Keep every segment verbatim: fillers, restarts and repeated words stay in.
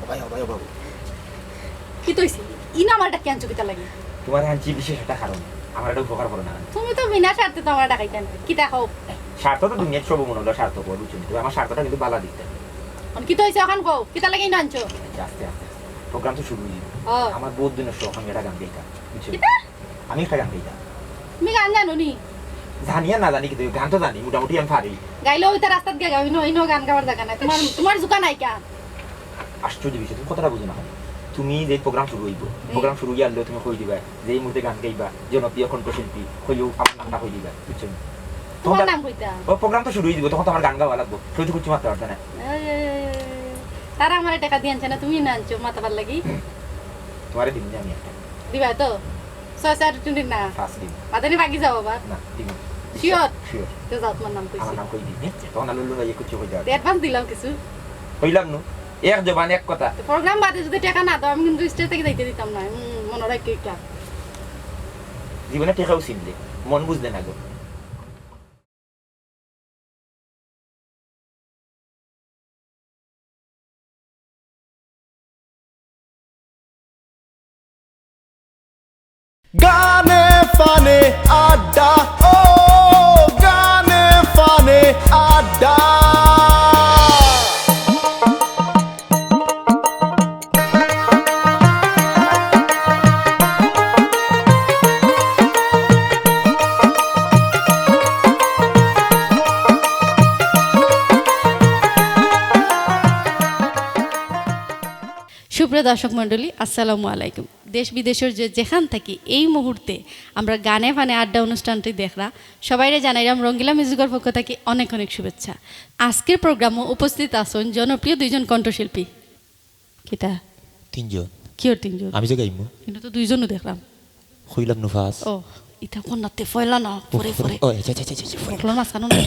ভাই, ভাই, বাবু। কিতা অইছে? ইনো আমারে ডাকি আনছো কিতার লাগি? তুমারে আনছি বিশেষ একটা কারণ। আমার একটা উপকার করো না। তুমি তো বিনা স্বার্থে তো আমারে ডাকাইতায় না। কিতা কও? স্বার্থ তো দুনিয়াত সব মনে অইলো স্বার্থ কয়, বুঝছো নি? তবে আমার স্বার্থটা কিন্তু বালা দিকটা। অখন কিতা অইছে অখন কও? কিতার লাগি ইনো আনছো? আস্তে, আস্তে, আস্তে। Program তো শুরু অইযিবো। ও। আমার বউত দিনর শখ আমি একটা গান গাইতাম, বুঝছো নি? কিতা? আমি একটা গান গাইতাম। তুমি গান জানো নি? জানি আর না জানি কিতা, গান তো জানি, মোটামুটি আমি পারি। গাইলেও অইতা রাস্তাত গিয়া গাও, ইনো, ইনো গান গাওয়ার জাগা নাই। তুমার, তুমার জুকা নাই গান। আশ্চর্য বিষয়, তুমি কথাটা বুঝো না কেনে? তুমি যে program শুরু অইবো, হুম। Program শুরু অইয়া আনলেও তুমি কই দিবা যে এই মুহূর্তে গান গাইবা, জনপ্রিয় কণ্ঠশিল্পী, কইও আমার নামটা কই দিবা, বুঝছো নি? তুমার নাম কইতাম। ও, program তো শুরু অইযিবো, তখন তো আমার গান গাওয়া লাগবো, কেউ তো কিচ্ছু মাততা পারতা না। এই, এই, এই, এই, তারা আমারে টেকা দিয়া আনছে না, তুমি না আনছো মাতাবার লাগি। তুমারে দিমু নে আমি একটা। দিবা তো? ছয় চার টোয়েন্টি না। First দিমু। বাদানি বাকি যাও আবার। না, দিমু। Sure? Sure। তো যাও, তুমার নাম কইছি। আমার নাম কই দিমু, হে? তখন আর লুল্লু ভাই কিচ্ছু কইতা পারতা না। Advance দিলাম কিছু। কইলাম নু, এক জবান এক কথা। তো program বাদে যদি টেকা না দাও, আমি কিন্তু stage থাকি যাইতে দিতাম না। হুম, মনো রাখিও ইটা। জীবনে টেকাও চিনলে, মন বুঝলে না গো। গানে ফানে আড্ডা, ও গানে ফানে আড্ডা। সুপ্রিয় দর্শক মণ্ডলী, আসসালামু আলাইকুম। দেশ বিদেশর যে যেখান থাকি এই মুহূর্তে আমরা গানে ফানে আড্ডা অনুষ্ঠানটি দেখরা, সবাইরে জানাইরাম রঙ্গিলা মিউজিকর পক্ষ থাকি অনেক অনেক শুভেচ্ছা। আজকের program-ও উপস্থিত আছইন জনপ্রিয় দুইজন কণ্ঠশিল্পী। কিতা? তিনজন। কিওর তিনজন? আমি যে গাইমু। কিন্তু তো দুইজনও দেখলাম। কইলাম নু first। ও, ইতা কোন নাতে ফয়লা না, পরে, পরে। ও, আচ্ছা, আচ্ছা, আচ্ছা, আচ্ছা, পরে। ফয়লা মাঝখানো না।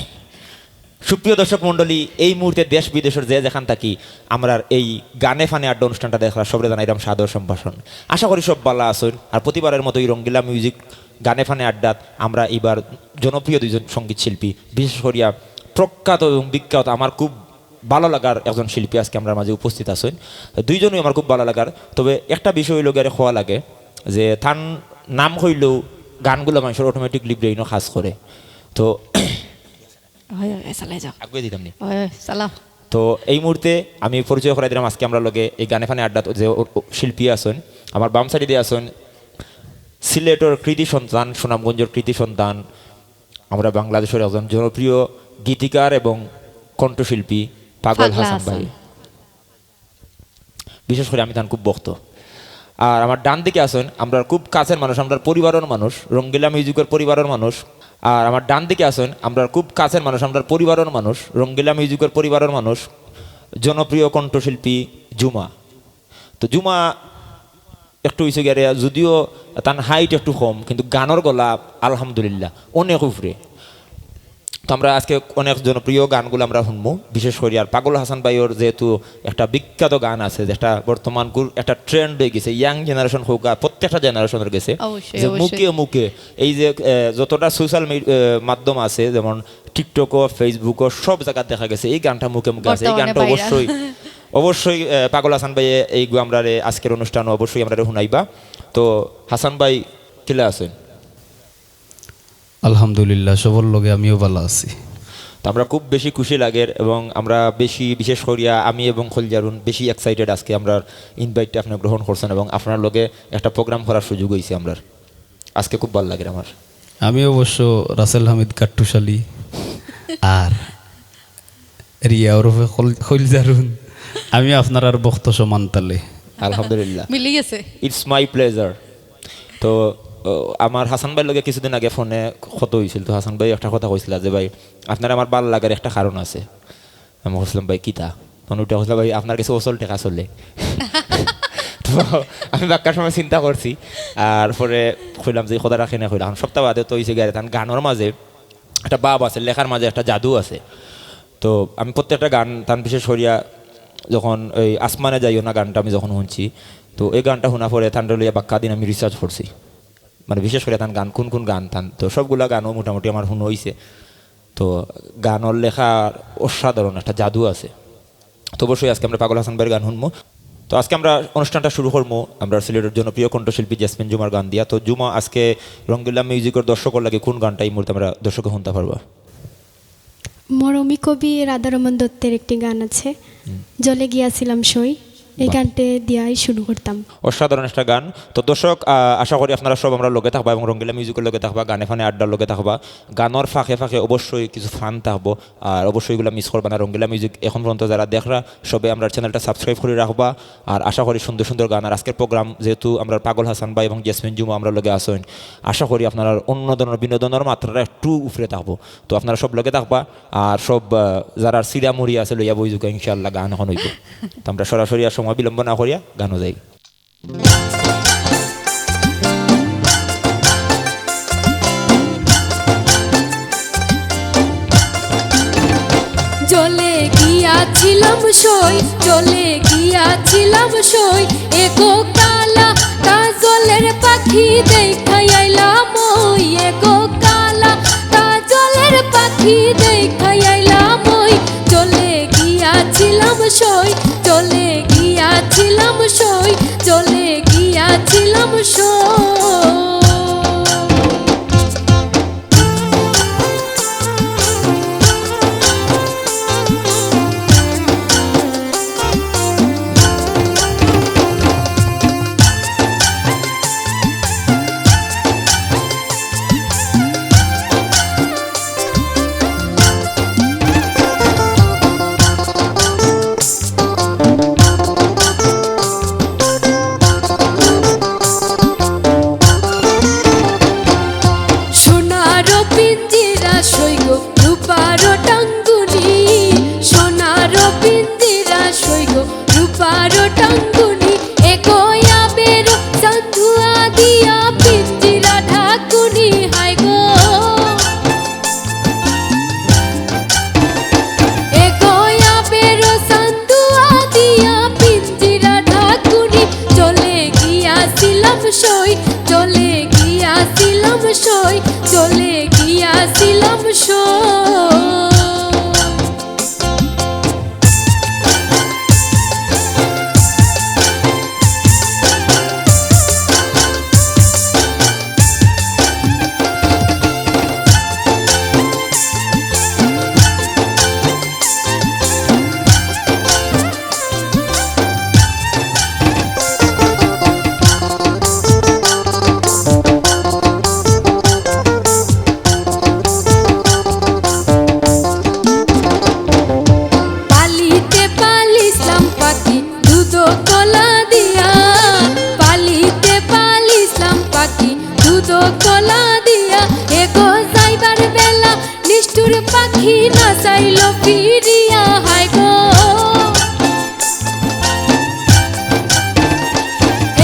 সুপ্রিয় দর্শক মণ্ডলী, এই মুহূর্তে দেশ বিদেশর যে যেখান থাকি আমরার এই গানে ফানে আড্ডা অনুষ্ঠানটা দেখরা সবরে জানাইরাম সাদর সম্ভাষণ। আশা করি সব বালা আছইন। আর প্রতিবারের মতো এই রঙ্গিলা মিউজিক গানে ফানে আড্ডাত আমরা এবার জনপ্রিয় দুইজন সঙ্গীত শিল্পী, বিশেষ করিয়া প্রখ্যাত এবং বিখ্যাত আমার খুব ভালা লাগার একজন শিল্পী আজকে আমরার মাঝে উপস্থিত আছইন। দুইজনই আমার খুব ভালা লাগার। তবে একটা বিষয় অইলো গিয়া কওয়া লাগে যে তান নাম কইলেও গানগুলা মানষর automatically brain-ও কাজ করে। তো অয়, অয়, চালাই যাও। আগুয়ে দিতাম নি? অয়, অয়, চালাও। তো এই মুহূর্তে আমি পরিচয় করাই দিলাম আজকে আমরার লগে এই গানে ফানে আড্ডাত যে ও-, ও-, শিল্পী আছইন, আমার বাম side-এ আছইন সিলেটর কৃতি সন্তান, সুনামগঞ্জর কৃতি সন্তান, আমরা বাংলাদেশর একজন জনপ্রিয় গীতিকার এবং কণ্ঠশিল্পী পাগল পাগলা হাসান ভাই। হাসান। বিশেষ করি আমি তান খুব ভক্ত। আর আমার ডান দিকে আছইন আমরার খুব কাছের মানুষ, আমরার পরিবারর মানুষ, রঙ্গিলা মিউজিকর পরিবারর মানুষ। আর আমার ডান দিকে আছইন আমরার খুব কাছের মানুষ, আমরার পরিবারর মানুষ, রঙ্গিলা মিউজিকর পরিবারর মানুষ, জনপ্রিয় কণ্ঠশিল্পী জুমা। তো জুমা একটু অইছে গিয়া রে, যদিও তান height একটু কম, কিন্তু গানর গলা আলহামদুলিল্লাহ অনেক উপরে। তো আমরা আজকে অনেক জনপ্রিয় গানগুলা আমরা হুনমু, বিশেষ করি আর পাগল হাসান ভাইর যেহেতু একটা বিখ্যাত গান আছে, যেটা বর্তমান গুর-, একটা trend অইগেছে, young generation হউক আর প্রত্যেকটা generation-র গেছে, অবশ্যই, যে অবশ্যই। মুখে মুখে এই যে, এ, যতটা social মি-, এ, মাধ্যম আছে, যেমন TikTok-ও, Facebook-ও, সব জাগাত দেখা গেছে এই গানটা মুখে মুখে আছে। এই বর্তমানে গানটা viral। অবশ্যই, অবশ্যই, এ, পাগল হাসান ভাইয়ে এইগু আমরারে আজকের অনুষ্ঠানো অবশ্যই আমরারে হুনাইবা। তো হাসান ভাই, কিলা আছইন? আলহামদুলিল্লাহ, সবর লগে আমিও ভালা আছি। তো আমরা খুব বেশি খুশি লাগের এবং আমরা বেশি, বিশেষ করিয়া আমি এবং খলজারুন বেশি excited আজকে আমরার invite-টা আপনে গ্রহণ করছইন এবং আপনার লগে একটা program করার সুযোগ অইছে আমরার। আজকে খুব ভালা লাগের আমার। আমি অবশ্য রাসেল হামিদ কাট্টুশালী আর রিয়া ওরফে খল-, খলজারুন। আমি আপনারার ভক্ত সমান তালে। আলহামদুলিল্লাহ। মিলি গেছে। It's my pleasure। তো, ও, আমার হাসান ভাইর লগে কিছুদিন আগে ফোনে কথা অইছিল। তো হাসান ভাই একটা কথা কইছিলা যে, "ভাই, আপনারে আমার ভালা লাগার একটা কারণ আছে।" আমি কইছিলাম, "ভাই, কিতা?" তখন উঠে কইছিলা, "ভাই, আপনার গেছে অচল টেকা চলে।" তো আমি বাক্কা সময় চিন্তা করছি। আর পরে কইলাম যে, "এই কথাটা কেনে কইলা?" এখন সপ্তাহ বাদে তো অইছে গিয়া, তান গানর মাঝে একটা ভাব আছে, লেখার মাঝে একটা জাদু আছে। তো আমি প্রত্যেকটা গান, তান বিশেষ করিয়া যখন ওই আসমানে যাইও না গানটা আমি যখন হুনছি, তো এই গানটা হুনার পরে তানরে লইয়া বাক্কা দিন আমি research করছি। মানে বিশেষ করিয়া তান গান, কুন কুন গান তান, তো সবগুলা গানও মোটামুটি আমার হুনা অইছে। তো গানর লেখা অসাধারণ একটা জাদু আছে। তো অবশ্যই আজকে আমরা পাগল হাসান ভাইর গান হুনমু। তো আজকে আমরা অনুষ্ঠানটা শুরু করমু আমরা সিলেটের জনপ্রিয় কণ্ঠশিল্পী জেসমিন জুমার গান দিয়া। তো জুমা, আজকে রঙ্গিলা মিউজিকর দর্শকর লাগি কোন গানটা এই মুহূর্তে আমরা দর্শকে হুনতা পারবা? মরমী কবি রাধারমন দত্তের একটি গান আছে, হুম। জলে গিয়াছিলাম সই, এই বাহ। গানটা দিয়াই শুরু করতাম। অসাধারণ একটা গান। তো দর্শক, আহ, আশা করি আপনারা সব আমরার লগে থাকবা এবং রঙ্গিলা মিউজিকর লগে থাকবা, গানে ফানে আড্ডার লগে থাকবা। গানর ফাঁকে ফাঁকে অবশ্যই কিছু ফান থাকবো, আর অবশ্যই এগুলা মিস করবা না। রঙ্গিলা মিউজিক এখন পর্যন্ত যারা দেখরা, সবে আমরার চ্যানেলটা সাবস্ক্রাইব করি রাখবা। আর আশা করি সুন্দর সুন্দর গান। আর আজকের প্রোগ্রাম যেহেতু আমরার পাগল হাসান ভাই এবং জেসমিন জুমা আমরার লগে আছইন, আশা করি আপনারার অন্য ধরনের বিনোদনের মাত্রাটা একটু উপরে থাকবো। তো আপনারা সব লগে থাকবা, আর সব, আহ, যারা সিরা মুড়ি আছে লইয়া বই যুগা ইনশাআল্লাহ গান এখন অইবো। তো আমরা সরাসরি আর সময় বিলম্ব না করিয়া গানও যাই। জলে গিয়াছিলাম সই, জলে গিয়াছিলাম সই, এগো কালা কাজলের পাখি দেখাই আইলাম ওই, এগো কালা কাজলের পাখি দেখাই আইলাম ওই, জলে গিয়াছিলাম সই, জলে গিয়াছিলাম সই, জলে গিয়াছিলাম সই। সোনার পিঞ্জিরা সই গো, রূপার টাঙ্গুনি, সোনার পিঞ্জিরা সই গো, রূপার টাঙ্গুনি, এগো আবেরো চান্দুয়া দিয়া পিঞ্জিরা ঢাকুনি হায় গো। এগো আবেরো চান্দুয়া দিয়া পিঞ্জিরা ঢাকুনি, জলে গিয়াছিলাম সই, জলে গিয়াছিলাম সই, জলে গিয়াছিলাম সই। পালিতে পালিছলাম পাখি দুধ কলা দিয়া, পালিতে পালিছলাম পাখি দুধ কলা দিয়া, এগো যাইবার বেলা নিষ্ঠুর পাখি না চাইল ফিরিয়া হায় গো।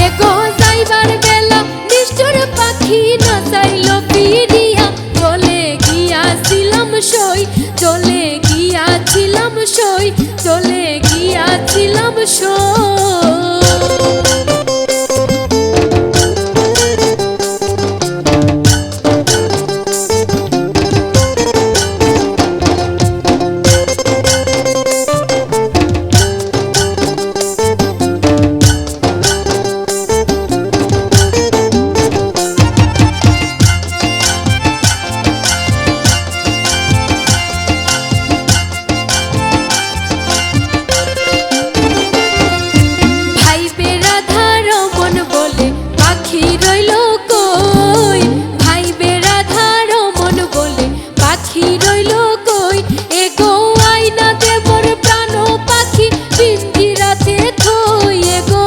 এগো যাইবার বেলা নিষ্ঠুর পাখি না চাইল ফিরিয়া, জলে গিয়াছিলাম সই, জলে গিয়াছিলাম সই, জলে গিয়াছিলাম সই। ভাইবে রাধারমন বলে পাখি রইল কই, ভাইবে রাধারমন বলে পাখি রইল কই, এগো আয়না দে মোর প্রাণ পাখি পিঞ্জিরাতে থই, এগো।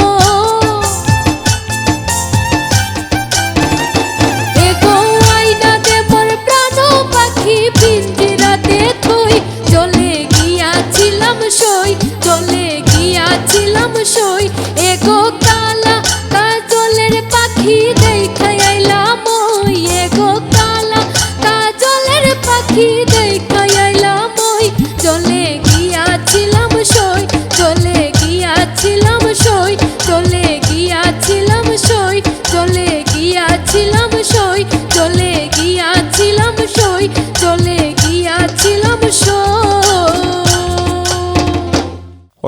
এগো আয়না দে মোর প্রাণ পাখি পিঞ্জিরাতে থই, জলে গিয়াছিলাম সই, জলে গিয়াছিলাম সই, এগো কালা কাজলের পাখি দেখাই আইলাম ওই, এগো কালা কাজলের পাখি দেখাই আইলাম ওই, জলে গিয়াছিলাম সই, জলে গিয়াছিলাম সই, জলে গিয়াছিলাম সই, জলে গিয়াছিলাম সই, জলে গিয়াছিলাম সই, জলে গিয়াছিলাম সই।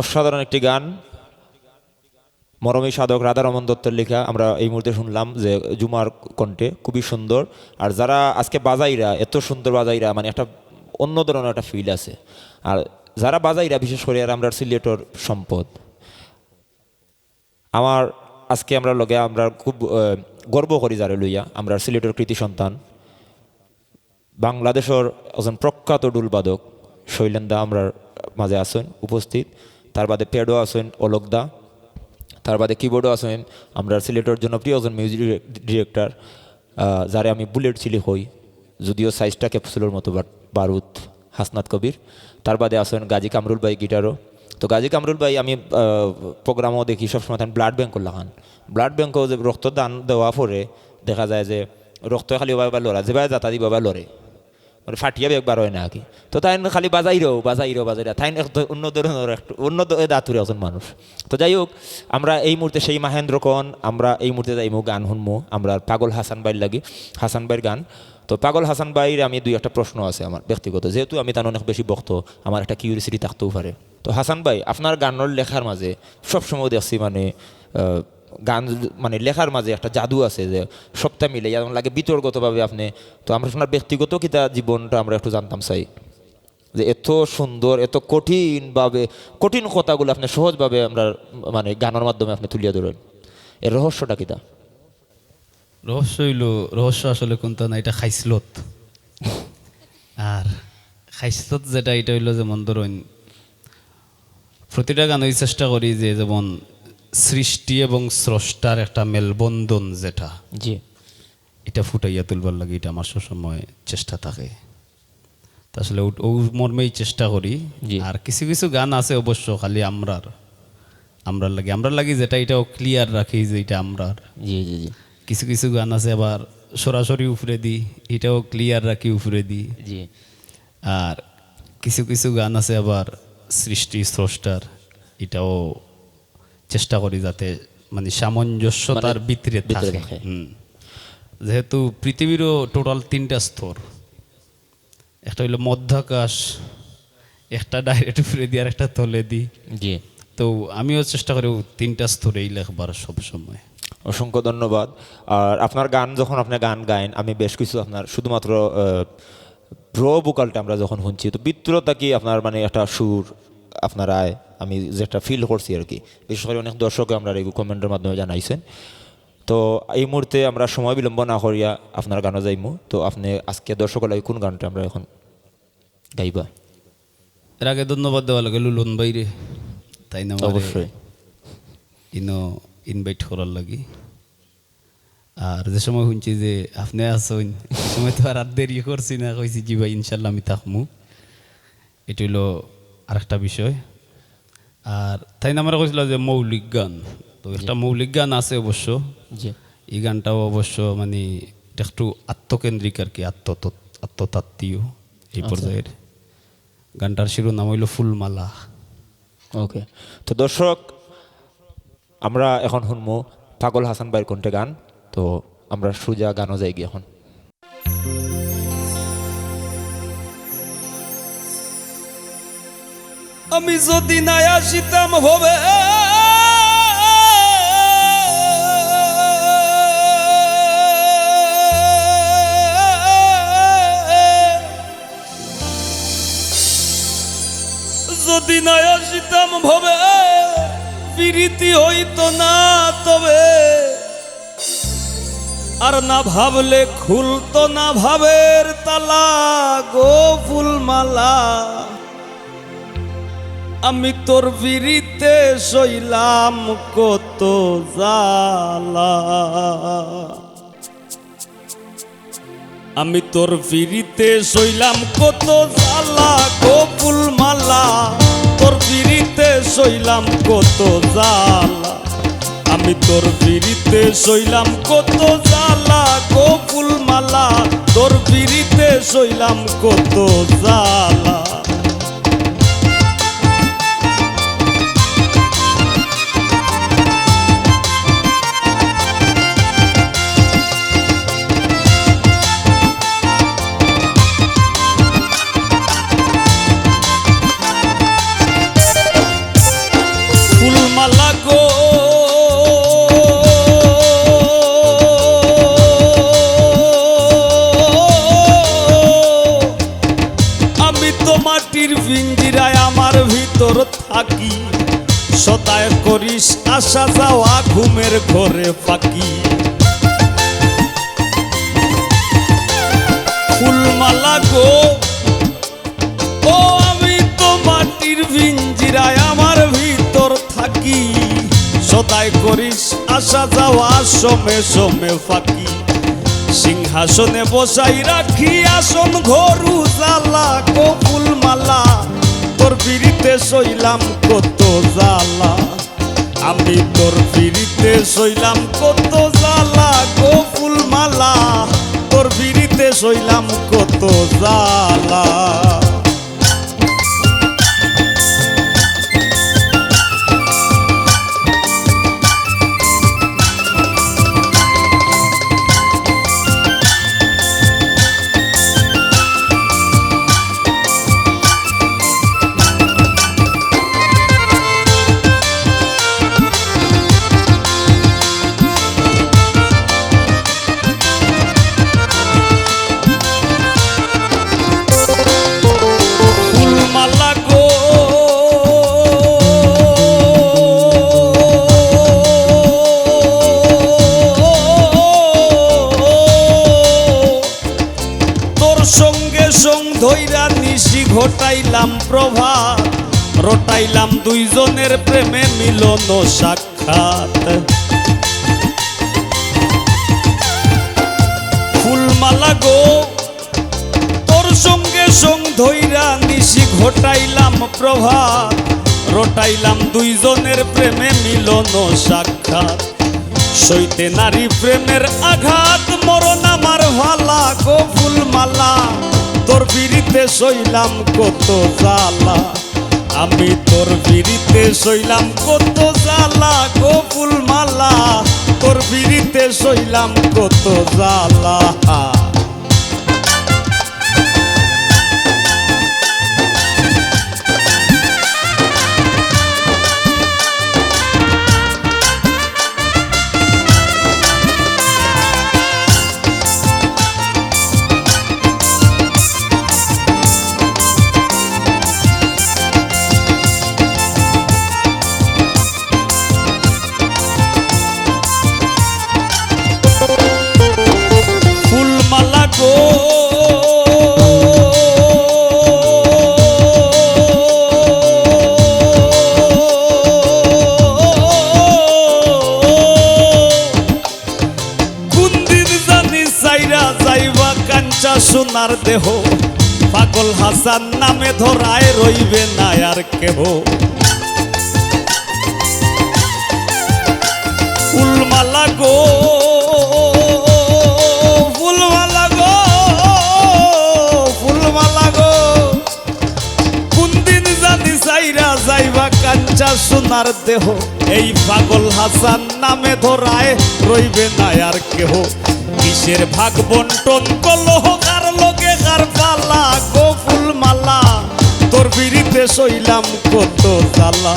অসাধারণ একটি গান। মরমী সাধক রাধারমন দত্তর লেখা আমরা এই মুহূর্তে শুনলাম যে জুমার কণ্ঠে, খুবই সুন্দর। আর যারা আজকে বাজাইরা, এত সুন্দর বাজাইরা, মানে একটা অন্য ধরনের একটা ফিল আছে। আর যারা বাজাইরা, বিশেষ করে আর আমরার সিলেটর সম্পদ। আমার আজকে আমরার লগে আমরা খুব, আহ, গর্ব করি যারে লইয়া, আমরার সিলেটর কৃতি সন্তান, বাংলাদেশর একজন প্রখ্যাত ঢুলবাদক শৈলেন দা আমরার মাঝে আছইন উপস্থিত। তার বাদে প্যাডো আছইন অলক দা, তার বাদে কিবোর্ডও আছইন আমরার সিলেটর জনপ্রিয় একজন মিউজিক ডিরে-, ডিরেক্টর, আহ, যারে আমি বুলেট চিলি কই, যদিও সাইজটা ক্যাপসুলর মতো, but বারুদ, হাসনাত কবির। তার বাদে আছইন গাজী কামরুল ভাই গিটারও। তো গাজী কামরুল ভাই আমি, আহ, প্রোগ্রামও দেখি সবসময় তাইন ব্লাড ব্যাংকর লাখান। ব্লাড ব্যাংকও যে রক্তদান দেওয়া পরে দেখা যায় যে রক্ত খালি ওভাবে লড়া, যেভাবে যাতা দিবা ওভাবে লড়ে, মানে ফাটিয়া বেগ বার হয় না আর কি। তো তাইন খালি বাজাইরো, বাজাইরো, বাজাইরা। তাইন এক ধ-, অন্য ধরনের একটু, অন্য ধ-, ধাতুর একজন মানুষ। তো যাই হোক, আমরা এই মুহূর্তে সেই মাহেন্দ্র কন, আমরা এই মুহূর্তে যাইমু গান হুনমু, আমরা পাগল হাসান ভাইর লাগি, হাসান ভাইর গান। তো পাগল হাসান ভাইর আমি দুই একটা প্রশ্ন আছে আমার ব্যক্তিগত, যেহেতু আমি তান অনেক বেশি ভক্ত, আমার একটা কিউরিয়াসিটি থাকতেও পারে। তো হাসান ভাই, আপনার গানর লেখার মাঝে সবসময় দেখছি মানে, আহ, গান মানে লেখার মাঝে একটা জাদু আছে যে সবটা মিলে, যেমন লাগে ভিতরগতভাবে আপনি। তো আমরা আপনার ব্যক্তিগত কিতা জীবনটা আমরা একটু জানতাম চাই, যে এত সুন্দর, এত কঠিনভাবে, কঠিন কথাগুলো আপনি সহজভাবে আমরা মানে গানর মাধ্যমে আপনি তুলিয়া ধরেন, এর রহস্যটা কিতা? রহস্য অইলো, রহস্য আসলে কুনতা না, ইটা খাইছলত। আর খাইছলত যেটা, ইটা অইলো যেমন ধরইন, প্রতিটা গানই চেষ্টা করি যে যেমন সৃষ্টি এবং স্রষ্টার একটা মেলবন্ধন যেটা, জি। ইটা ফুটাইয়া তুলবার লাগি ইটা আমার সবসময় চেষ্টা থাকে। তা আসলে ও, ও মর্মেই চেষ্টা করি। জি। আর কিছু কিছু গান আছে অবশ্য খালি আমরার, আমরার লাগি, আমরার লাগি যেটা, ইটাও ক্লিয়ার রাখি যে ইটা আমরার। জি, জি, জি। কিছু কিছু গান আছে আবার সরাসরি উপরেদি, ইটাও ক্লিয়ার রাখি উপরেদি। জি। আর কিছু কিছু গান আছে আবার সৃষ্টি স্রষ্টার, ইটাও চেষ্টা করি যাতে মানে সামঞ্জস্যতার মানে ভিতরে ভিতরে থাকে। থাকে। হুম। যেহেতু পৃথিবীরও টোটাল তিনটা স্তর, একটা অইলো মধ্যাকাশ, একটা ডাইরেক্ট উপরেদি আর একটা তলেদি। জি। তো আমিও চেষ্টা করি তিনটা স্তরেই লেখবার সব সময়। অসংখ্য ধন্যবাদ। আর আপনার গান, যখন আপনি গান গাইন, আমি বেশ কিছু আপনার শুধুমাত্র, আহ, র ভোকালটা আমরা যখন শুনছি, তো ভিতর থাকি আপনার মানে একটা সুর আপনার আয়, আমি যেটা ফিল করছি আর কি। বিশেষ করে অনেক দর্শকে আমরা এই কমেন্টের মাধ্যমে জানাইছেন। তো এই মুহূর্তে আমরা সময় বিলম্ব না করিয়া আপনার গানও যাইমু। তো আপনি আজকে দর্শক লাগি কোন গানটা আমরা এখন গাইবা? এর আগে ধন্যবাদ দেওয়া লাগে লুলন ভাইরে, তাইন আমারে অবশ্যই। ইনো ইনভাইট করার লাগি। আর যে সময় শুনছি যে আপনি আছইন, সে সময় তো আর, আর দেরি করছি না, কইছি, "জি ভাই, ইনশাল্লাহ আমি থাকমু।" এটা অইলো আরেকটা বিষয়। আর তাইন আমারে কইছিল যে মৌলিক গান, তো একটা মৌলিক গান আছে অবশ্য। জি। এই গানটাও অবশ্য মানে এটা একটু আত্মকেন্দ্রিক আর কি, আত্মতত্ত্ব, আত্মতাত্ত্বীয় এই আচ্ছা। পর্যায়ের। গানটার শিরোনাম অইলো ফুলমালা। ওকে। তো দর্শক, আমরা এখন শুনমু পাগল হাসান ভাইর কণ্ঠে গান। তো আমরা সুজা গানও যাই গিয়ে এখন। আমি যদি না আসিতাম ভবে, যদি না আসিতাম ভবে, পিরিতি হইতো না তবে। আর না ভাবলে খুলতো না ভাবের তালা গো ফুলমালা। আমি তোর পিরিতে সইলাম কত জ্বালা। আমি তোর পিরিতে সইলাম কত জ্বালা গো ফুলমালা, তোর পিরিতে সইলাম কত জ্বালা। আমি তোর পিরিতে সইলাম কত জ্বালা গো ফুলমালা, তোর পিরিতে সইলাম কত জ্বালা। ফুলমালা গো, আসা যাওয়া ঘুমের ঘরে ফাঁকি। ফুলমালা গো, ও আমি তো মাটির পিঞ্জিরায় আমার ভিতর থাকি। সদাই করিস আসা যাওয়া সমে সমে ফাঁকি। সিংহাসনে বসাই রাখি আসন ঘরু জ্বালা গো ফুলমালা। তোর পিরিতে সইলাম কত জ্বালা। আমি তোর পিরিতে সইলাম কত জ্বালা গো ফুলমালা। তোর পিরিতে সইলাম কত জ্বালা। ফুলমালা গো, তোর সঙ্গে সঙ্গ ধইরা নিশি ঘটাইলাম প্রভাত, রটাইলাম দুইজনের প্রেমে মিলন সাক্ষাৎ। ফুলমালা গো, তোর সঙ্গে সঙ্গ ধইরা নিশি ঘটাইলাম প্রভাত, রটাইলাম দুইজনের প্রেমে মিলন সাক্ষাৎ। সইতে নারি প্রেমের আঘাত, মরণ আমার ভালা গো ফুলমালা। তোর পিরিতে সইলাম কত জ্বালা, আমি তোর পিরিতে সইলাম কত জ্বালা গো ফুলমালা। তোর পিরিতে সইলাম কত জ্বালা। ফুলমালা গো, কোন দিন জানি ছাইরা যাইবা কাঞ্চা সোনার দেহ, পাগল হাসান নামে ধরায় রইবে না আর কেহ। ফুলমালা গো, ফুলমালা গো, ফুলমালা গো, কোন দিন জানি ছাইরা যাইবা কাঞ্চা সোনার দেহ, এই পাগল হাসান নামে ধরায় রইবে না আর কেহ। কিসের ভাগ বন্টন কলহ, কার লগে কার পালা গো ফুলমালা। তোর পিরিতে সইলাম কত জ্বালা,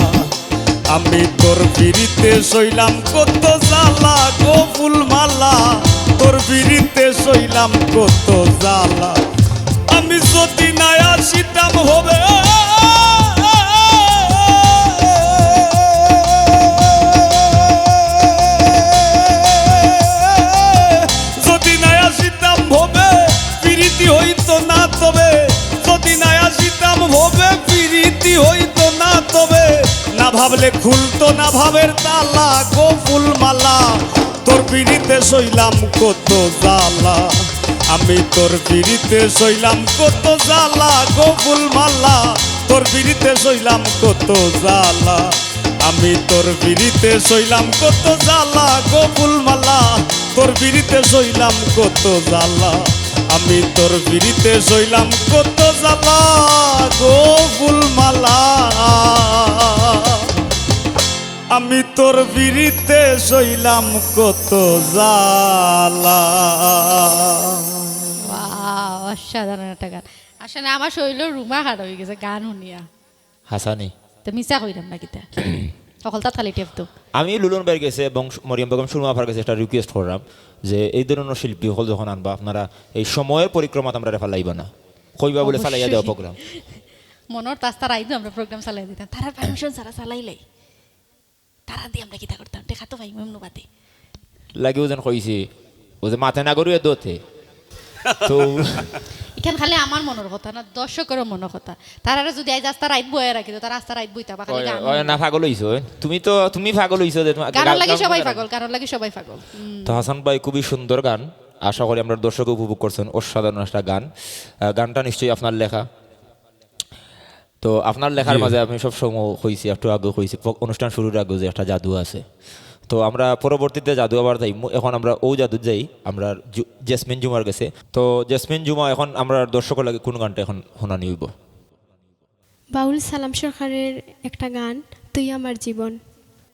আমি তোর পিরিতে সইলাম কত জ্বালা গো ফুলমালা। তোর পিরিতে সইলাম কত জ্বালা। আমি যদি না আসিতাম হবে, যদি না আসিতাম হবে, পিরিতি হইতো না তবে। যদি না আসিতাম হবে, পিরিতি হইতো না তবে। না ভাবলে খুলতো না ভাবের তালা গো ফুলমালা। তোর পিরিতে সইলাম কত জ্বালা, আমি তোর পিরিতে সইলাম কত জ্বালা গো ফুলমালা। তোর পিরিতে সইলাম কত জ্বালা, আমি তোর পিরিতে সইলাম কত জ্বালা গো ফুলমালা। তোর পিরিতে সইলাম কত জ্বালা, আমি তোর পিরিতে সইলাম কত জ্বালা গো ফুলমালা। আমি তোর পিরিতে সইলাম কত জ্বালা। ওয়াও, অসাধারণ একটা গান। আসলে আমার শরীরর রুমা খাড়া অই গেছে গান হুনিয়া। হাসানি। তো মিছা কইরাম না কিতা? হকলতাত খালি টেপ তো। আমি লুলন ভাইর গেছে এবং মরিয়ম বেগম সুরমা আপার গেছে একটা request কররাম যে এই ধরনর শিল্পী হকল যখন আনবা আপনারা এই সময়র পরিক্রমাত আমরারে ফালাইবা না। কইবা বুলে ফালাইয়া দেওয়া অবশ্যই। Program। মনর তাস্তা রাইদু আমরা program চালাই দিতাম। তারার permission ছাড়া চালাইলাই। তারা দি আমরা কিতা করতাম? টেকা তো পাইমু এমনে বাদে। লাগে ও যেন কইছে, ও যে মাতে না গরু এ দোতে। তো ইখান খালি আমার মনর কথা না, দর্শকরও মনর কথা। তারারে যদি আইজ আস্তা রাইত বইয়া রাখি, তো তারা আস্তা রাইত বইতা বা খালি ওই, গান ওই না, পাগল অইছো, ওই। তুমি তো, তুমি পাগল অইছো যে তোমার গানর গান, লাগি গান সবাই গান। পাগল, গানর লাগি সবাই পাগল। হুম। তো হাসান ভাই, খুবই সুন্দর গান। আশা করি আমরা দর্শক উপভোগ করছেন, অসাধারণ একটা গান। আহ, গানটা নিশ্চয়ই আপনার লেখা। তো আপনার লেখার জি। মাঝে আমি সব সময় কইছি, একটু আগে কইছি, প-, অনুষ্ঠান শুরুর আগে যে একটা জাদু আছে। তো আমরা পরবর্তীতে জাদু আবার যাই, মু-, এখন আমরা ও জাদুত যাই, আমরা জু-, জেসমিন জুমার গেছে। তো জেসমিন জুমা, এখন আমরা দর্শকর লাগি কোন গানটা এখন হুনানি অইবো? বাউল সালাম সরকারের একটা গান, তুই আমার জীবন।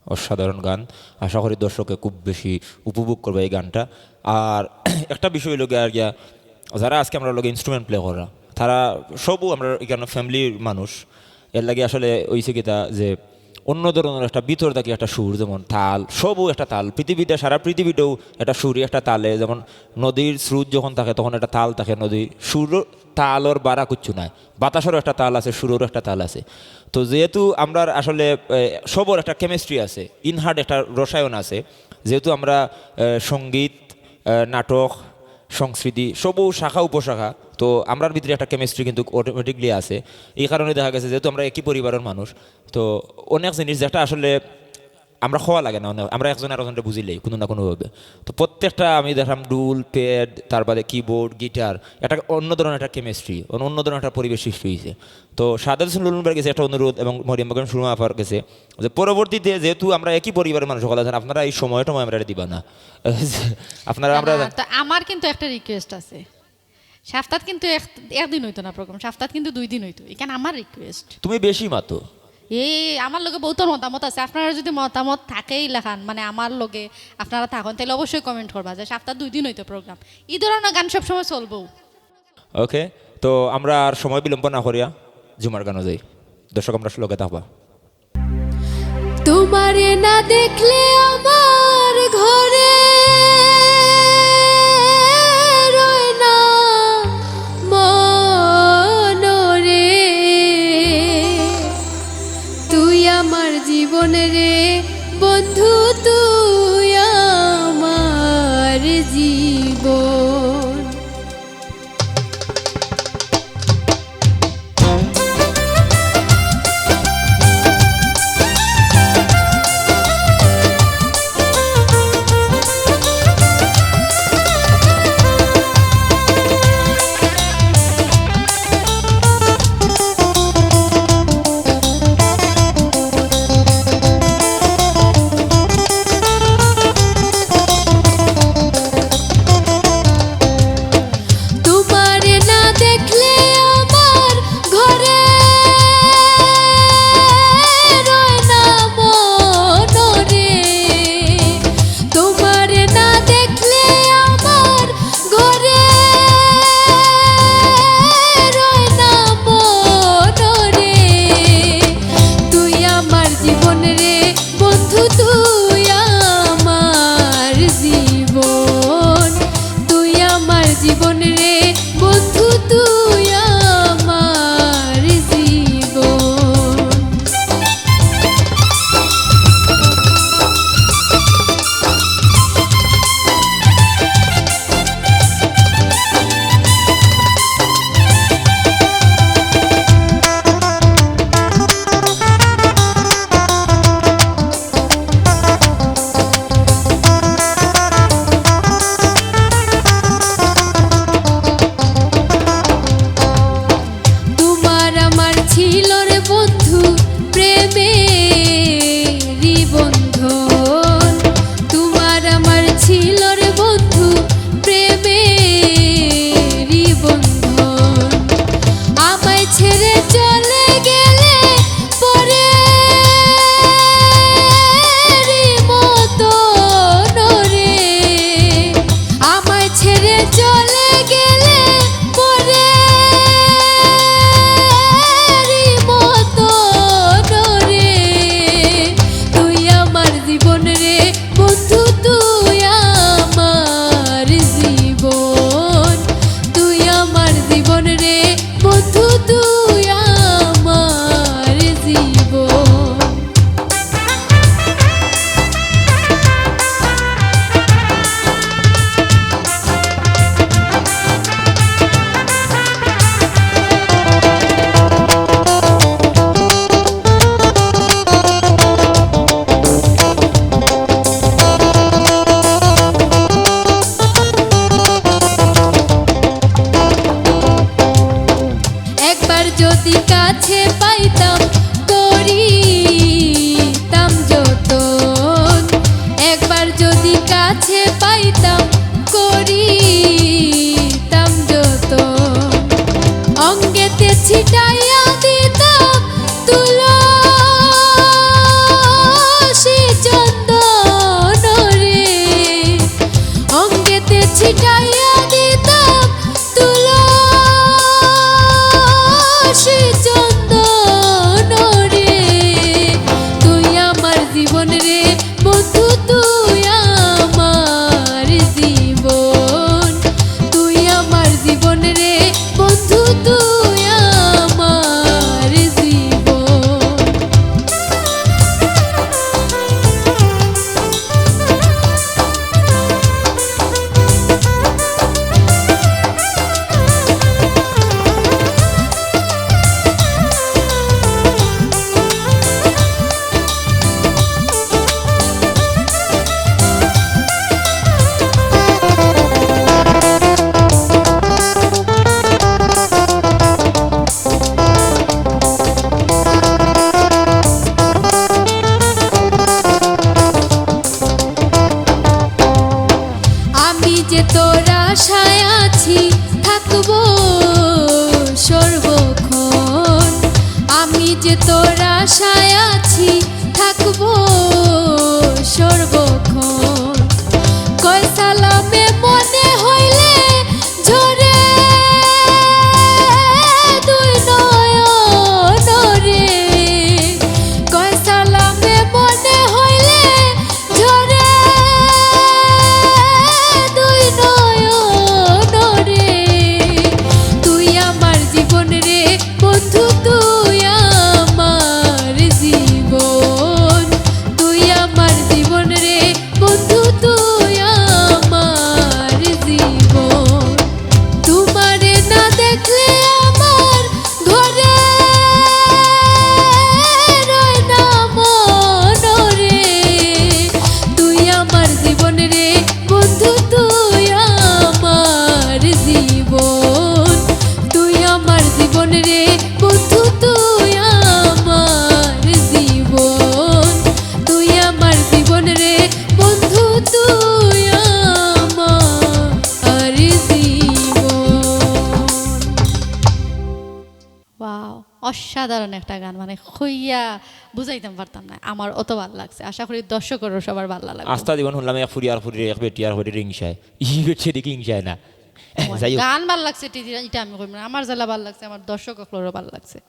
অসাধারণ গান, আশা করি দর্শকে খুব বেশি উপভোগ করবা এই গানটা। আর একটা বিষয় অইলো গিয়া, আর গিয়া, যারা আজকে আমরার লগে instrument play করা, তারা সবউ আমরা এখানে family-র মানুষ। এর লাগি আসলে অইছে কিতা যে অন্য ধরনের একটা ভিতর থাকি একটা সুর, যেমন তাল, সবউ একটা তাল। পৃথিবীতে, সারা পৃথিবীটাউ একটা সুরই একটা তালে, যেমন নদীর স্রোত যখন থাকে তখন একটা তাল থাকে, নদীর সুর, তালর বারা কিচ্ছু নাই, বাতাসরও একটা তাল আছে, সুররও একটা তাল আছে। তো যেহেতু আমরার আসলে, এ, সবর একটা chemistry আছে, inherent একটা রসায়ন আছে, যেহেতু আমরা, এ, সঙ্গীত, এ, নাটক, সংস্কৃতি, সবউ শাখা উপশাখা, তো আমরার ভিতরে একটা chemistry কিন্তু automatically আছে। এই কারণে দেখা গেছে যেহেতু আমরা একই পরিবারের মানুষ, তো অনেক জিনিস যেটা আসলে আমরা কওয়া লাগে না, অনেক, আমরা একজন আরোজনরে বুঝিলাই কোনো না কোনোভাবে। তো প্রত্যেকটা আমি দেখলাম ঢুল, pad, তার বাদে keyboard, guitar, একটা অন্য ধরনের একটা chemistry, অন্য, অন্য ধরনের একটা পরিবেশ সৃষ্টি হইছে। তো শাহাদ হোসেন লুলুন ভাইয়ের গেছে একটা অনুরোধ এবং মরিয়ম বেগম সুরমা আপার গেছে যে পরবর্তীতে যেহেতু আমরা একই পরিবারের মানুষ সকল আছেন, আপনারা এই সময় টময় আমরারে দিবা না। আপনারা, না, আমরা না, তো আমার কিন্তু একটা request আছে। সপ্তাত কিন্তু এক, একদিন অইতো না program, সপ্তাত কিন্তু দুই দিন অইতো। এখান আমার request। তুমি বেশি মাতো। এই আমার লগে বউতর মতামত আছে, আপনারার যদি মতামত থাকে ইলাখান, মানে আমার লগে আপনারা থাকইন, তাইলে অবশ্যই comment করবা যে সপ্তাত দুই দিন অইতো program। ই ধরনের গান সবসময় চলবো। OK, তো আমরা আর সময় বিলম্ব না করিয়া জুমার গানো যাই। দর্শক, আমরার লগে থাকবা। তোমারে না দেখলে আমার ঘরে রয় না মন রে। তুই আমার জীবন রে বন্ধু, তুই আমার জীবন। তোমারে না দেখলে আমার ঘরে রয় না মন রে। তোমারে না দেখলে আমার ঘরে রয় না মন রে। তুই আমার জীবন রে বন্ধু, তুই আমার জীবন। তুই আমার জীবন রে বন্ধু, তুই আমার জীবন। তোমার আমার ছিল রে বন্ধু প্রেমেরই বন্ধন। তোমার আমার ছিল রে বন্ধু প্রেমেরই বন্ধন। আমায় ছেড়ে চলে গেলে পরে মতন রে। আমায় ছেড়ে চলে গেলে পরে মতন রে। তুই আমার জীবন রে বন্ধু, তুই আমার জীবন। তুই আমার জীবন রে বন্ধু, তুই আমার জীবন। সাধারণ একটা গান, মানে, কইয়া বুঝাইতাম পারতাম না, আমার অত ভালা লাগছে। আশা করি দর্শকরও সবার ভালা লাগবে। আস্তা জীবন হুনলাম এক ফুরি আর ফুরির, এক বেটি আর বেটির হিংসায়। ই বেটি দেখি হিংসায় না। যাই হোক। গান ভালা লাগছে, এটা, এটা আমি কইব না। আমার যেলা ভালা লাগছে, আমার দর্শক অকলরও ভালা লাগছে।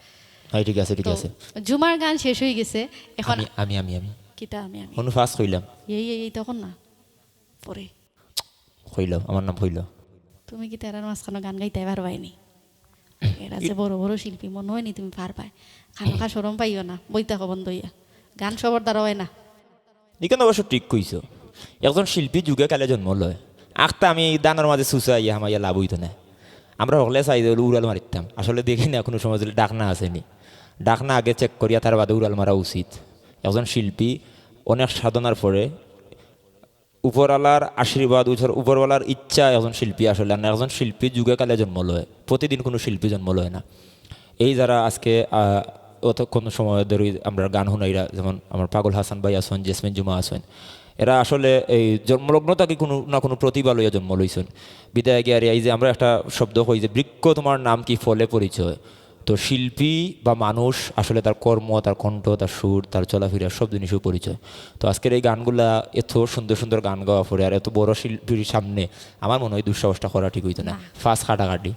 হ্যাঁ, ঠিক আছে, ঠিক তো আছে। জুমার গান শেষ হয়ে গেছে, এখন আমি আমি আমি আমি কিতা আমি আমি হুনো, ফার্স্ট কইলাম। এই এই এই তখন না, পরে কইলাম, আমার নাম কইলাম। তুমি কিতা এরার মাঝখানো গান গাইতায় পারবায়নি? এরা যে বড় বড় শিল্পী, মনে হয়নি তুমি পারবায়। খামোখা শরম পাইও না, বই থাকো বন্ধ হইয়া। গান সবার দ্বারা হয় না। ইখান অবশ্য ঠিক কইছো। একজন শিল্পী যুগে কালে জন্ম লয়। আখতা আমি ধানর মাঝে চুচা আইয়া হামাইয়া লাভ অইতো না। আমরা হকলে চাই যে উড়াল মারিতাম, আসলে দেখি না কুনু সময় যদি ডাকনা আছে নি। ডাকনা আগে চেক করিয়া তার বাদে উড়াল মারা উচিত। একজন শিল্পী অনেক সাধনার পরে উপরআলার আশীর্বাদ, উপর-, উপরআলার ইচ্ছা একজন শিল্পী আসলে, আর না একজন শিল্পী যুগে কালে জন্ম লয়, প্রতিদিন কুনু শিল্পী জন্ম লয় না। এই যারা আজকে, আহ, অতক্ষণ সময় ধরি আমরা গান হুনাইরা, যেমন আমার পাগল হাসান ভাই আছইন, জেসমিন জুমা আছইন, এরা আসলে এই জন্মলগ্ন থাকি কুনু না কুনু প্রতিভা লইয়া জন্ম লইছইন। বিদায় গিয়া আর এই যে আমরা একটা শব্দ কই যে বৃক্ষ তোমার নাম কি ফলে পরিচয়, তো শিল্পী বা মানুষ আসলে তার কর্ম, তার কণ্ঠ, তার সুর, তার চলাফেরা সব জিনিসও পরিচয়। তো আজকের এই গানগুলা, এত সুন্দর সুন্দর গান গাওয়া পরে আর এত বড় শিল্পীর সামনে আমার মনে হয় দুঃসাহসটা করা ঠিক হইতো না। ফাঁস কাটাকাটি।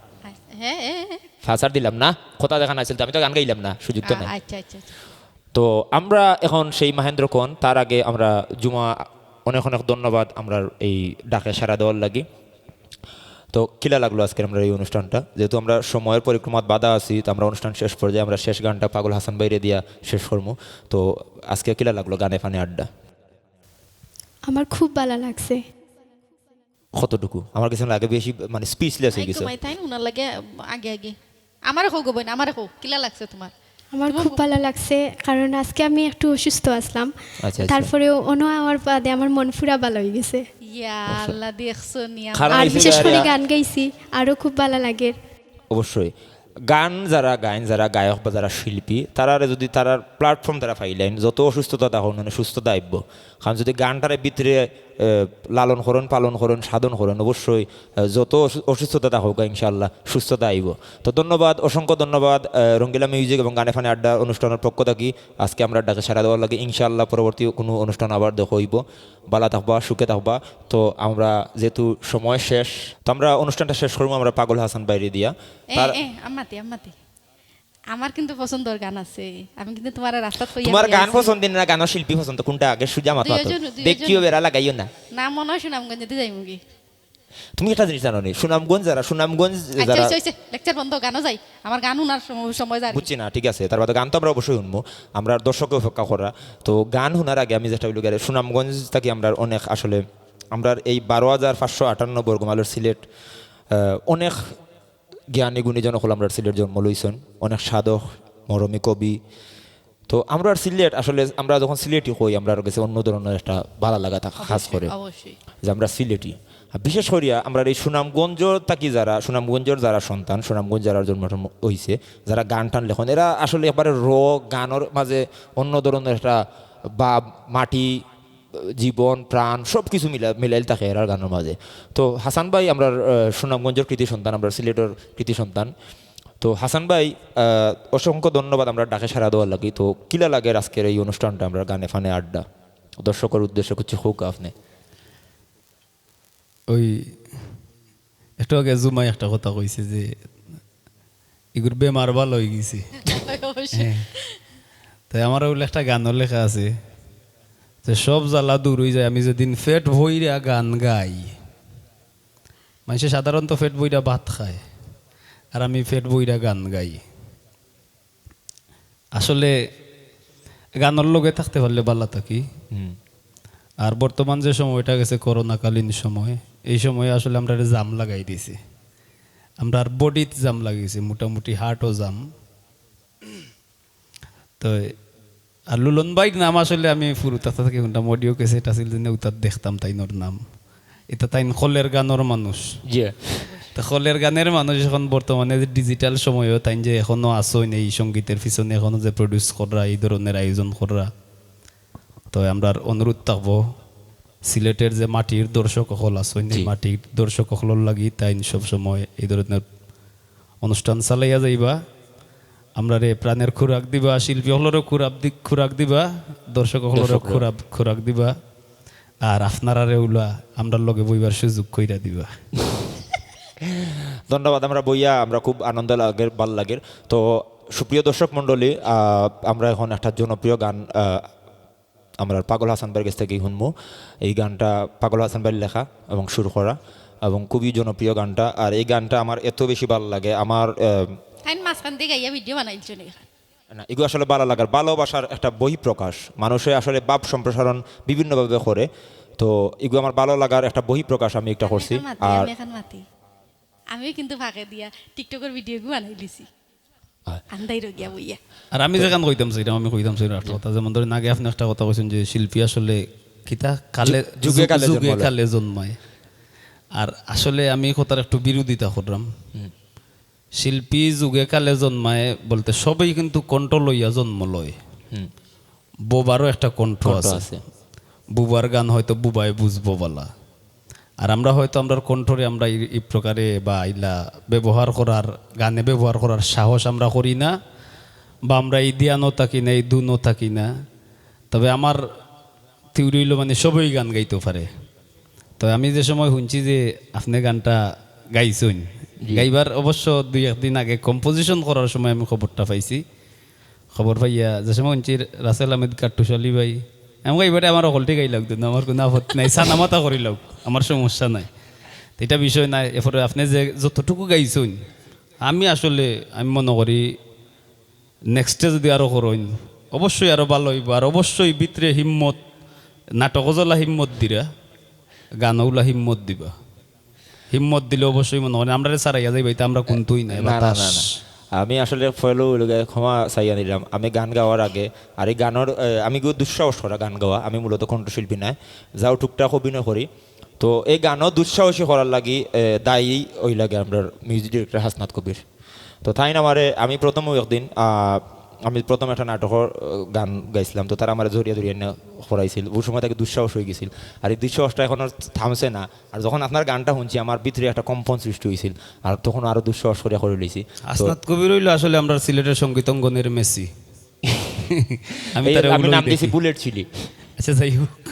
হ্যাঁ, হ্যাঁ, হ্যাঁ। ফাঁস আর দিলাম না, কথা দেখা নাছিল তো, আমি তো গান গাইলাম না, সুযোগ তো নাই। আচ্ছা, আচ্ছা, আচ্ছা। তো আমরা এখন সেই মাহেন্দ্র কন, তার আগে আমরা জুমা, অনেক অনেক ধন্যবাদ আমরার এই ডাকে সাড়া দেওয়ার লাগি। তো কিলা লাগলো আজকের আমরার এই অনুষ্ঠানটা? যেহেতু আমরা সময়র পরিক্রমাত বাধা আছি, তো আমরা অনুষ্ঠান শেষ পর্যায়ে আমরা শেষ গানটা পাগল হাসান ভাইরে দিয়া শেষ করমু। তো আজকে কিলা লাগলো গানে ফানে আড্ডা? আমার খুব ভালা লাগছে। কতটুকু? আমার কাছে লাগে বেশি, মানে, স্পিচলেস হয়ে গেছে। তাই উনার লাগে আগে আগে। আমারে কও গো বইন, আমারে কও, কিলা লাগছে তোমার? আমার খুব ভালা লাগছে, কারণ আজকে আমি একটু অসুস্থ আছলাম। আচ্ছা, আচ্ছা। তারপরেও অনো আমার বাদে আমার মন পুরা ভালা হয়ে গেছে। ইয়া আল্লাহ, দেখছো নি? কারণ আর হইছে বিশেষ যে করে আরে- গান গাইছি, আরও খুব ভালা লাগে। অবশ্যই। গান যারা গাইন, যারা গায়ক বা যারা শিল্পী, তারারে যদি তারার প্ল্যাটফর্ম তারা পাইলেন, যত অসুস্থতা থাকুক, মানে, সুস্থতা আইব। কারণ যদি গানটারে ভিতরে, আহ, লালন করইন, পালন করইন, সাধন করইন, অবশ্যই, আহ, যত অসু-, অসুস্থতা থাকুক, ইনশাআল্লাহ সুস্থতা আইব। তো ধন্যবাদ, অসংখ্য ধন্যবাদ, আহ, রঙ্গিলা মিউজিক এবং গানে ফানে আড্ডা অনুষ্ঠানের পক্ষ থাকি আজকে আমরার ডাকে সাড়া দেওয়ার লাগি। ইনশাআল্লাহ পরবর্তী কুনু অনুষ্ঠান আবার দেখা হইব। ভালা থাকবা, সুখে থাকবা। তো আমরা যেহেতু সময় শেষ, তো আমরা অনুষ্ঠানটা শেষ করবো আমরা পাগল হাসান ভাইরে দিয়া। এ, তার এ, আম্মাতি, আম্মাতি। আমার কিন্তু পছন্দর গান আছে, আমি কিন্তু তোমার রাস্তাত কইয়া তোমার কইয়া গান আইছি। পছন্দ না গান শিল্পী পছন্দ, কোনটা আগে সুজা মাথা? দুইজন, দুইজন। দেখিও বেড়া লাগাইও না। না, মনে হয় সুনামগঞ্জেদি যাইমুগি। তুমি একটা জিনিস জানো নি, সুনামগঞ্জ যারা, সুনামগঞ্জ আচ্ছা, যারা হইছে, হইছে, লেকচার বন্ধ, গানও যাই। আমার গান হুনার সময়, সময় যার। বুঝছি না, ঠিক আছে, তার বাদে গান তো আমরা অবশ্যই শুনবো, আমরা দর্শকে অপেক্ষা করা। তো গান শোনার আগে আমি যেটা বলি, গেলে সুনামগঞ্জ থাকি আমরা অনেক আসলে, আমরা এই বারো হাজার পাঁচশো আটান্ন বর্গমাইলর সিলেট, আহ, অনেক জ্ঞানী গুণীজন হকল আমরা সিলেট জন্ম লইছইন, অনেক সাধক, মরমী কবি। তো আমরা সিলেট আসলে, আমরা যখন সিলেটি কই, আমরা গেছে অন্য ধরনের একটা ভালা লাগা থাকা কাজ করে। অবশ্যই। যে আমরা সিলেটি। আর বিশেষ করিয়া আমরা এই সুনামগঞ্জ থাকি যারা, সুনামগঞ্জর যারা সন্তান, সুনামগঞ্জ যারা জন্ম টন্ম হইছে, যারা গান টান লেখন, এরা আসলে একবারে র গানর মাঝে অন্য ধরনের একটা ভাব, মাটি, জীবন, প্রাণ সব কিছু মিলা-, মিলাইল থাকে এরার গানর মাঝে। তো হাসান ভাই আমরা, আহ, সুনামগঞ্জর কৃতি সন্তান, আমরা সিলেটর কৃতি সন্তান। তো হাসান ভাই, আহ, অসংখ্য ধন্যবাদ আমরা ডাকে সাড়া দেওয়ার লাগি। তো কিলা লাগে আজকের এই অনুষ্ঠানটা, আমরা গানে ফানে আড্ডা, দর্শকর উদ্দেশ্যে কিছু হোক আপনি? ওই একটু আগে জুমাই একটা কথা কইছে যে ইগুর বেমার ভালা হয়ে গেছে। অবশ্যই। হ্যাঁ। তাই আমার ওগুলো একটা গানও লেখা আছে যে সব জ্বালা দূর হয়ে যায় আমি যেদিন পেট ভইরা গান গাই। মানুষে সাধারণত পেট ভইরা ভাত খায়, আর আমি পেট ভইরা গান গাই। আসলে গানর লগে থাকতে পারলে ভালা থাকি। হুম। আর বর্তমান যে সময়টা গেছে করোনাকালীন সময়, এই সময়ে আসলে আমরারে জাম লাগাই দিছে, আমরার বডিত জাম লাগাইছে, মোটামুটি হার্টও জাম। তো আর লুলন ভাইর নাম আসলে আমি ফুরুতা থাকি শুনতাম, অডিও ক্যাসেট আছিল যে উতাত দেখতাম তাইনর নাম। এটা তাইন খলের গানর মানুষ। জি। তো খলের গানের মানুষ এখন বর্তমানে যে ডিজিটাল সময়ও তাইন যে এখনো আছইন এই সঙ্গীতের পিছনে, এখনো যে প্রডিউস কররা, এই ধরনের আয়োজন কররা, তো আমরার অনুরোধ থাকবো সিলেটের যে মাটির দর্শক অকল আছইন, এই জি। মাটির দর্শক অকলর লাগি তাইন সবসময় এই ধরনের অনুষ্ঠান চালাইয়া যাইবা। আমরারে প্রাণের খোরাক দিবা, শিল্পী অকলরেও খোরাক দি-, খোরাক দিবা, দর্শক অকলরেও দর্শকরা। খোরাক, খোরাক দিবা। আর আপনারারে অউলা আমরার লগে বইবার সুযোগ কইরা দিবা। ধন্যবাদ। আমরা বইয়া আমরা খুব আনন্দ লাগের, ভালা লাগের। তো সুপ্রিয় দর্শক মণ্ডলী, আহ, আমরা এখন একটা জনপ্রিয় গান, আহ, আমরার পাগল হাসান ভাইর গেছ থাকি হুনমু। এই গানটা পাগল হাসান ভাইর লেখা এবং সুর করা এবং খুবই জনপ্রিয় গানটা। আর এই গানটা আমার এত বেশি ভালা লাগে, আমার, আহ, তাইন মাঝখান দিয়া গাইয়া ভিডিও বানাইলছইন এখান। না, এগু আসলে ভালা লাগার, ভালোবাসার একটা বহিঃপ্রকাশ। মানুষে আসলে ভাব সম্প্রসারণ বিভিন্নভাবে করে। তো এগু আমার ভালা লাগার একটা বহিঃপ্রকাশ আমি একটা আমি করছি। এখান মাতি, আর আমি এখান মাতি। আমিও কিন্তু ফাঁকে দিয়া TikTok-র ভিডিওগু বানাইলিছি। আয়। আন্দাই রগিয়া বইয়া। আর আমি যেখান কইতাম চাইরাম, আমি কইতাম চাইরাম একটা কথা। যেমন ধরেন, আগে আপনে একটা কথা কইছইন যে শিল্পী আসলে কিতা কালে, যু-, যুগে যুগ-, কালে যুগে জন্মালে। কালে জন্মায়। আর আসলে আমি এই কথার একটু বিরোধিতা কররাম। হুম। শিল্পী যুগে কালে জন্মায় বলতে সবেই কিন্তু কণ্ঠ লইয়া জন্ম লয়। হুম। বোবারও একটা কণ্ঠ কণ্ঠ আছে। আছে। বুবার গান হয়তো বুবায় বুঝবো বালা। আর আমরা হয়তো আমরার কণ্ঠরে আমরা এই, এই প্রকারে বা ইলা ব্যবহার করার, গানে ব্যবহার করার সাহস আমরা করি না, বা আমরা এই ধ্যানও থাকি না, এই ধুনও থাকি না। তবে আমার theory অইলো মানে সবেই গান গাইতো পারে। তো আমি যে সময় হুনছি যে আপনে গানটা গাইছইন, জি। গাইবার অবশ্য দুই একদিন আগে composition করার সময় আমি খবরটা পাইছি। খবর পাইয়া যে সময় হুনছি রাসেল আহমেদ কাট্টুশ আলী ভাই, আমি কই, "এবারে আমার হকলটি গাইলাউক, আমার কুনু আপত্তি নাই, সানা মাতা করিলাউক, আমার সমস্যা নাই।" তো ইটা বিষয় নাই। এরপরে আপনে যে যতটুকু গাইছইন, আমি আসলে, আমি মনো করি next-এ যদি আরো করইন, অবশ্যই আরো ভালা অইবো। আর অবশ্যই ভিতরে হিম্মত, নাটকও যেলা হিম্মত দিরা, গানও অউলা হিম্মত দিবা। হিম্মত দিলে অবশ্যই মনো করি, আমরারে ছাড়াইয়া যাইবা, ইতা আমরা কুন্তুই না, না, না, বাতাস। না, না। আমি আসলে পয়লা অইলো গিয়া ক্ষমা চাইয়া নিলাম। আমি গান গাওয়ার আগে, আর এই গানর, এ, আমি কেউ দুঃসাহস করা গান গাওয়া, আমি মূলত কণ্ঠশিল্পী নায়, যাও টুকটাক অভিনয় করি। তো এই গানও দুঃসাহসী করার লাগি, এ, দায়ী অইলা গিয়া আমরার music director হাসনাত কবির। তো তাইন আমারে, আমি প্রথম একদিন, আহ, আমি প্রথম একটা নাটকর, আহ, গান গাইছিলাম, তো তারা আমারে জড়িয়া ধরিয়া এনে করাইছিল। ওই সময় থাকি দুঃসাহস অইগেছিল, আর এই দুঃসাহসটা এখনো থামছে না। আর যখন আপনার গানটা হুনছি, আমার ভিতরে একটা কম্পন সৃষ্টি অইছিল, আর তখন আরো দুঃসাহস করিয়া করিলিছি। তো হাসনাত কবির অইলো আসলে আমরার সিলেটের সঙ্গীত অঙ্গনের মেসি। আমি এই তারে আমি অগুলোই নাম দিছি দেখি। Bullet chilli. আচ্ছা, যাই হোক,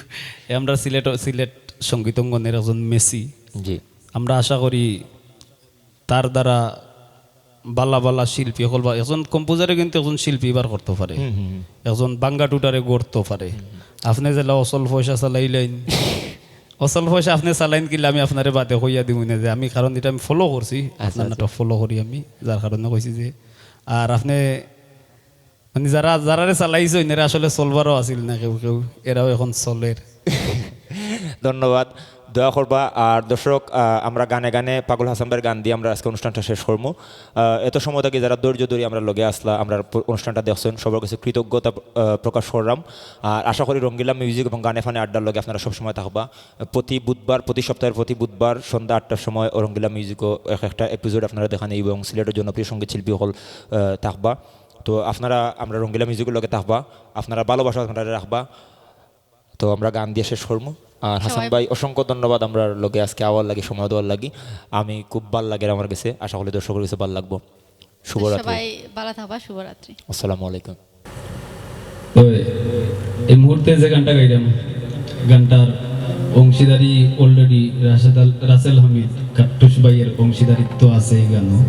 এ আমরার সিলেট, সিলেট সঙ্গীত অঙ্গনের একজন মেসি। জি। আমরা আশা করি তার দ্বারা বালা বালা শিল্পী অকল বা একজন composer-এ কিন্তু একজন শিল্পী বার করতো পারে, হুম, হুম, হুম। একজন বাঙ্গা টুটারে গড়তো পারে। হুম, হুম। আপনে যেলা অচল পয়সা চালাইলাইন, অচল পয়সা আপনে চালাইন কিলা আমি আপনারে বাদে কইয়া দিমু না যে আমি, কারণ ইটা আমি follow করছি, আচ্ছা, আপনার আচ্ছা। নাটক follow করি আমি, যার কারণে কইছি যে, আর আপনে মানে যারা, যারারে চালাইছইন, এরা আসলে চলবারও আছিল না কেউ কেউ, এরাও এখন চলের। ধন্যবাদ। দোয়া করবা। আর দর্শক, আহ, আমরা গানে গানে পাগল হাসান ভাইর গান দিয়া আমরা আজকে অনুষ্ঠানটা শেষ করমু। আহ, এত সময় থাকি যারা ধৈর্য ধরি আমরার লগে আছলা, আমরার প-, অনুষ্ঠানটা দেখছইন, সবার কাছে কৃতজ্ঞতা, আহ, প্রকাশ করলাম। আর আশা করি রঙ্গিলা Music এবং গানে ফানে আড্ডার লগে আপনারা সবসময় থাকবা। প্রতি বুধবার, প্রতি সপ্তাহের প্রতি বুধবার সন্ধ্যা আটটার সময় রঙ্গিলা Music-ও এক একটা episode আপনারা দেখানি এবং সিলেটের জনপ্রিয় সঙ্গীত শিল্পী অকল, আহ, থাকবা। তো আপনারা আমরার রঙ্গিলা Music-র লগে থাকবা, আপনারা ভালোবাসা আপনারা রাখবা। তো আমরা গান দিয়া শেষ করমু। আর হাসান সবাই ভাই, অসংখ্য ধন্যবাদ আমরার লগে আজকে আওয়ার লাগি, সময় দেওয়ার লাগি। আমি খুব ভালা লাগের আমার কাছে, আশা করি দর্শকর কাছে ভালা লাগবো। শুভরাত্রি। সবাই ভালা থাকবা, শুভরাত্রি। আসসালামু আলাইকুম। তো এই মুহূর্তে যে গানটা গাইলাম, গানটার অংশীদারি already রাশেদ আল-, রাসেল হামিদ কাট্টুশ ভাইয়ের অংশীদারিত্ব আছে এই গানো।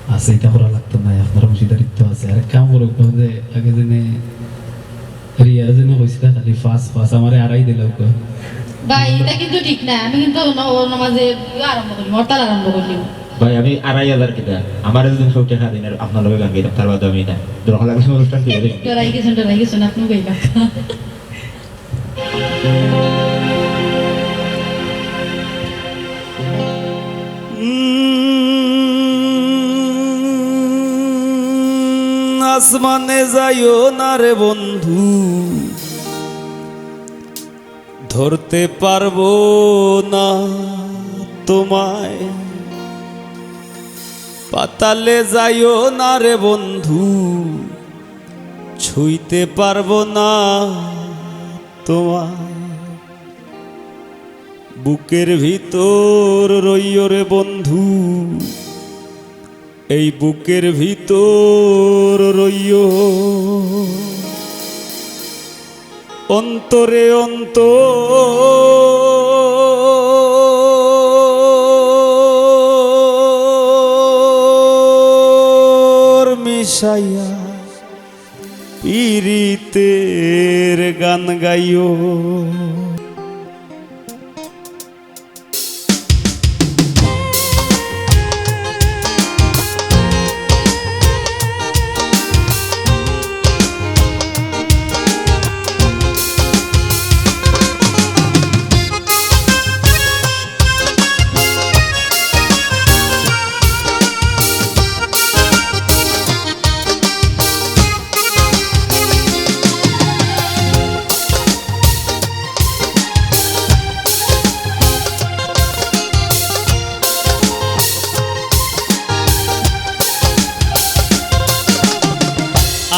আছে, ইটা করা লাগতো না, আপনার অংশীদারিত্ব আছে। আর এক কাম করুক, যে আগে যেনে রিয়া যেনে কইছিলা খালি ফাঁস, ফাঁস আমারে আড়াই দিলাও কই। ভাই, ইটা কিন্তু ঠিক না। আমি কিন্তু ন-, নমাজে ইয়ে আরম্ভ করলি, হরতাল আরম্ভ করলি। ভাই, আমি আড়াই হাজার কিতা? আমারে যদি কেউ টেকা দিন, আর আপনার লগে গান গাইতাম, তার বাদে আমি না। দরকার লাগলে অনুষ্ঠান কি হবে? ডরাই গেছেন, ডরাই গেছেন, আপনিও গাইবা। উম, আসমানে যাইও না রে বন্ধু, ধরতে পারবো না তোমায়। পাতালে যাইও না রে বন্ধু, ছুঁইতে পারবো না তোমায়। বুকের ভিতর রইও রে বন্ধু, এই বুকের ভিতর রইও, অন্তরে অন্তর মিশাইয়া পিরিতের গান গাইও।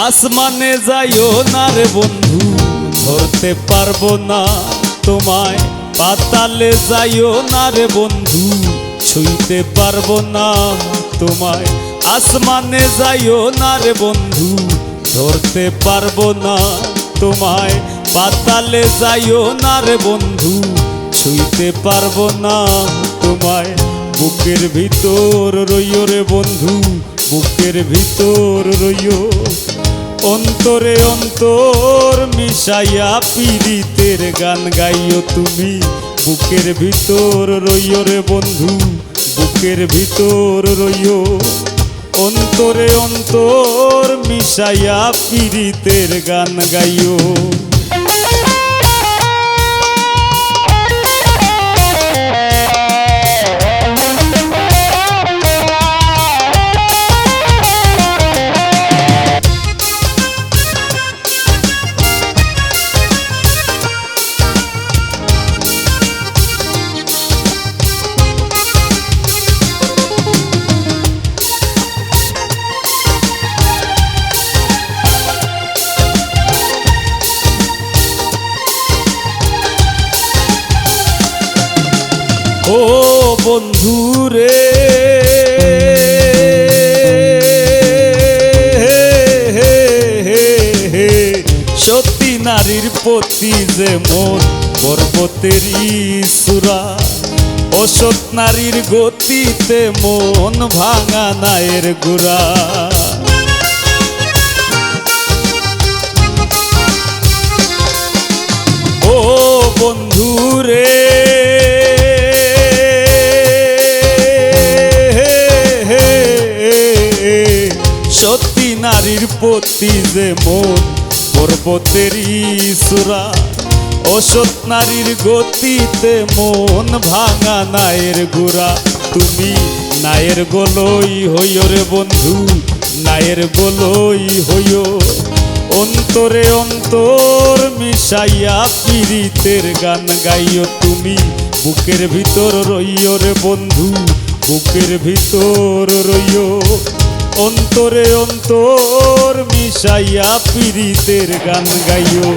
আসমানে যাইও না রে বন্ধু, ধরতে পারবো না তোমায়। পাতালে যাইও না রে বন্ধু, ছুঁইতে পারবো না তোমায়। আসমানে যাইও না রে বন্ধু, ধরতে পারবো না তোমায়। পাতালে যাইও না রে বন্ধু, ছুঁইতে পারবো না তোমায়। বুকের ভিতর রইও রে বন্ধু, বুকের ভিতর রইও। অন্তরে অন্তর মিশাইয়া পিরিতের গান গাইও তুমি। বুকের ভিতর রইও রে বন্ধু, বুকের ভিতর রইও। অন্তরে অন্তর মিশাইয়া পিরিতের গান গাইও। ও বন্ধু রে, সতী নারীর প্রতি যেমন পর্বতেরই চূড়া, অসৎ নারীর গতিতে মন ভাঙা নায়ের গুড়া। ও বন্ধু রে, সতী নারীর প্রতি যেমন পর্বতেরই চূড়া, অসৎ নারীর গতিতে মন ভাঙা নায়ের গুড়া। তুমি নায়ের গোলই হইও রে বন্ধু, নায়ের গোলই হইও। অন্তরে অন্তর মিশাইয়া পিরিতের গান গাইও তুমি। বুকের ভিতর রইও রে বন্ধু, বুকের ভিতর রইও। অন্তরে অন্তর মিশাইয়া পিরিতের গান গাইও।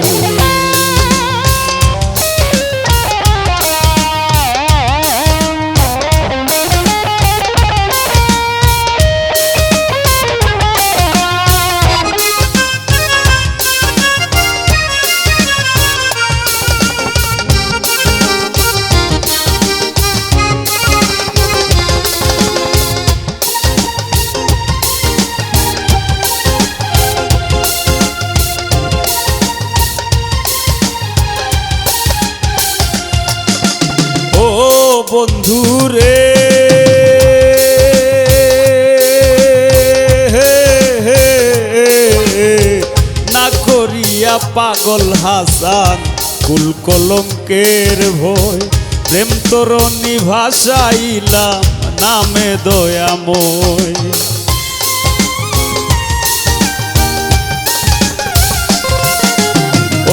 ও বন্ধু রে, না করিয়া পাগল হাসান কুল কলঙ্কের ভয়, প্রেম তরণী ভাসাইলাম নামে দয়াময়।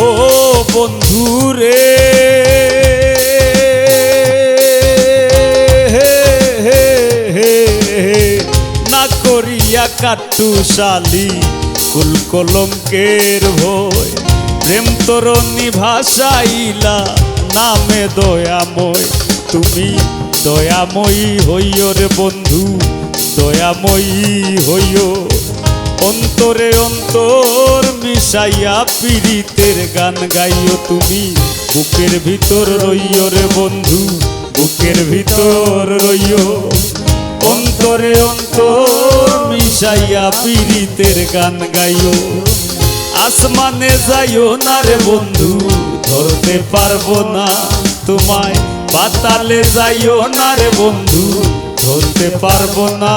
ও বন্ধু রে, না করিয়া কাট্টুশালী কুল কলঙ্কের ভয়, প্রেম তরণী ভাসাইলা নামে দয়াময়। তুমি দয়াময়ী হইও রে বন্ধু, দয়াময়ী হইও, অন্তরে অন্তর মিশাইয়া পিরিতের গান গাইও তুমি। বুকের ভিতর রইও রে বন্ধু, বুকের ভিতর রইও, অন্তরে অন্তর মিশাইয়া পিরিতের গান গাইও। আসমানে যাইও না রে বন্ধু, ধরতে পারবো না তোমায়। পাতালে যাইও না রে বন্ধু, ধরতে পারবো না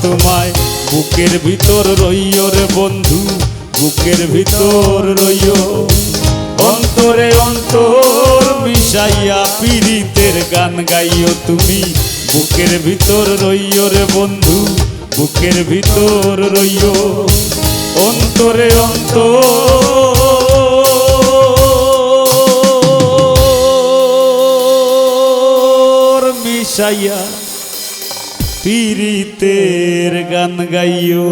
তোমায়। বুকের ভিতর রইও রে বন্ধু, বুকের ভিতর রইও, অন্তরে অন্তর মিশাইয়া পিরিতের গান গাইও তুমি। বুকের ভিতর রইও রে বন্ধু, বুকের ভিতর রইও, অন্তরে অন্তর মিশাইয়া পিরিতের গান গাইও।